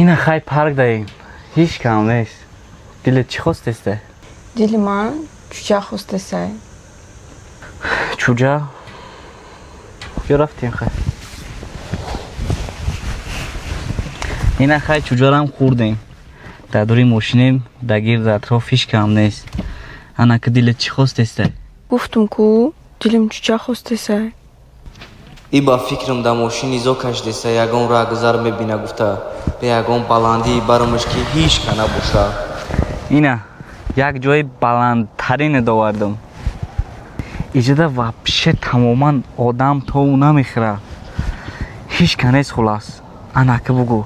Ина хай парк даем. Ҳеҷ кам нест. Дилет чӣ хостесте? Дили ман чӯҷа хостесай. Чӯҷа? Ё рафтем хай. Ина хай чӯҷарам хӯрдем. Дар дури мошинем, дар гирди атроф ҳеҷ кам нест. Ана ки дилет чӣ хостесте? Гуфтум ку дилим чӯҷа хостесай. И ба фикрам дар мошин низо кашидеста, ягон раҳгузар мебина гуфта, бе ягон баландии баромаш ки ҳеҷ ка набоша. Ина як ҷои баландтарине довардам. Иҷода вообще тамоман одам тову намехӯра. Ҳеҷ ка нест хулас. Ана ки бугӯ,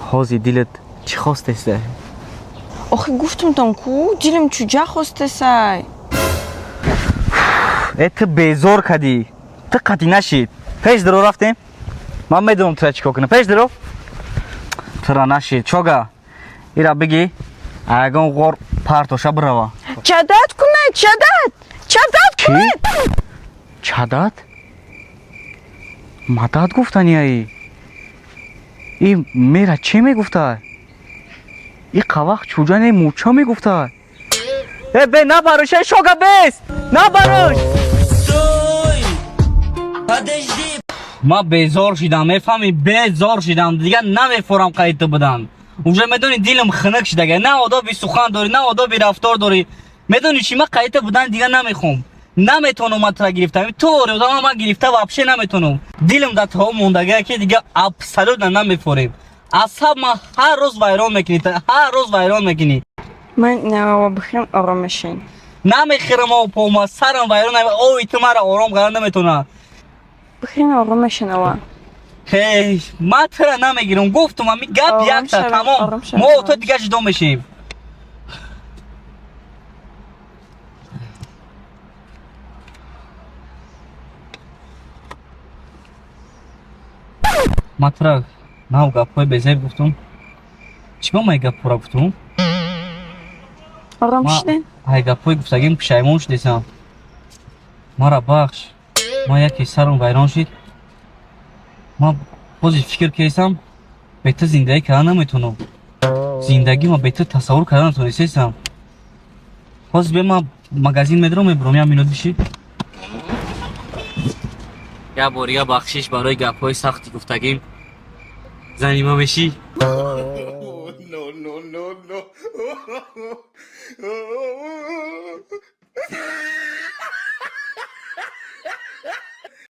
ҳози дилат чӣ хостесте? Охи гуфтумтон ку дилим чӯҷа хостесай. Э, ту безор кадӣ. Ту қатъӣ нашид. Пеш диро рафтем. Ман медонам тура чӣ кор кунам. Пеш диро. Тура нашид. Чога. Ира бигӣ. Ягон ғор партоша бирава. Чадат кунед, чадат! Чадат Чӣ? кунед! Чадат? Мадад гуфтанияи? И мера чӣ мегуфта? И қавақ чӯҷа не мӯча мегуфта. Э, бе набарӯш, э, шога бес! Набарӯш! Ман безор шидам, мефаҳмӣ? Безор шидам, дигар намефорам қайд ту будан. Уже медонӣ дилам хунук шидага. На одоби сухан дорӣ, на одоби рафтор дорӣ. Медонӣ чӣ, ман қайд ту будан дигар намехоҳам. Наметавонам ман тура гирифта. Ту ори одама ман гирифта вообще наметавонам. Дилам дар то мондагия ки дигар абсолютно намефорем. Асаб ман ҳар рӯз вайрон мекунӣ, ҳар рӯз вайрон мекунӣ. Ман ова бихӯрам ором мешин. Намехӯрам об пома, сарам вайрон, ови ту мара ором кардан наметавонад. Бихӯрин ором мешин ова. Ҳей, ман тура намегирам. Гуфтум, ами гап Ором якта, шавед, тамом. ором шавед. Мо то дигар ҷудо мешем. Ман тура нав гапҳои безеб гуфтум. Чӣ ба ман гапҳоро гуфтум? Ором шиден? Ай гапҳои гуфтагим пушаймон шудесам. Мара бахш. Ман яке сарам вайрон шид. Ман бози фикр кардам, бе ту зиндагӣ кардан наметавонам. Зиндагима бе ту тасаввур кардан натавонистам. Ҳозир бе ман магазин медарам, мебурам, як минут биши. Як бор дига бахшиш барои гапҳои сахти гуфтагим. Зани ма мешӣ? No, no, no, no.